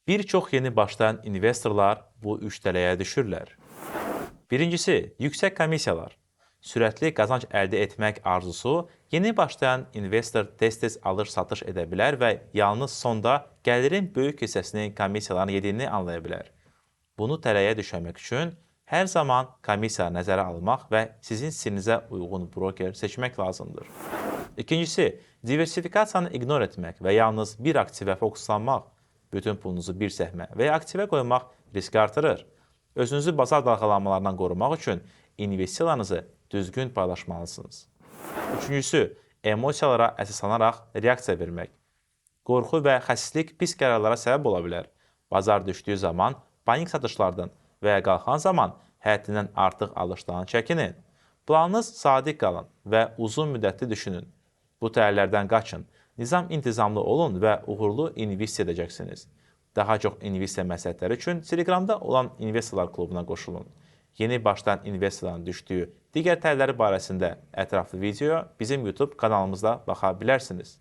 Bir çox yeni başlayan investorlar bu üç tələyə düşürlər. Birincisi, yüksək komissiyalar. Sürətli qazanc əldə etmək arzusu yeni başlayan investor tez-tez alış-satış edə bilər və yalnız sonda gəlirin böyük hissəsini komissiyaların yediyini anlaya bilər. Bunu tələyə düşməmək üçün hər zaman komissiyaları nəzərə almaq və sizin stilinizə uyğun broker seçmək lazımdır. İkincisi, diversifikasiyanı ignor etmək və yalnız bir aktivə fokuslanmaq, bütün pulunuzu bir səhmə və ya aktivə qoymaq riski artırır. Özünüzü bazar dalğalanmalarından qorumaq üçün investisiyalarınızı düzgün paylaşmalısınız. Üçüncüsü, emosiyalara əsaslanaraq reaksiya vermək. Qorxu və xəsislik pis qərarlara səbəb ola bilər. Bazar düşdüyü zaman panik satışlardan və ya qalxan zaman həddindən artıq alışdan çəkinin. Planınız sadiq qalın və uzun müddətli düşünün. Bu tələlərdən qaçın. Nizam intizamlı olun və uğurlu investisiya edəcəksiniz. Daha çox investisiya məsləhətləri üçün Telegramda olan Investorlar Klubuna qoşulun. Yeni başlayan investorların düşdüyü digər tələləri barəsində ətraflı video bizim YouTube kanalımızda baxa bilərsiniz.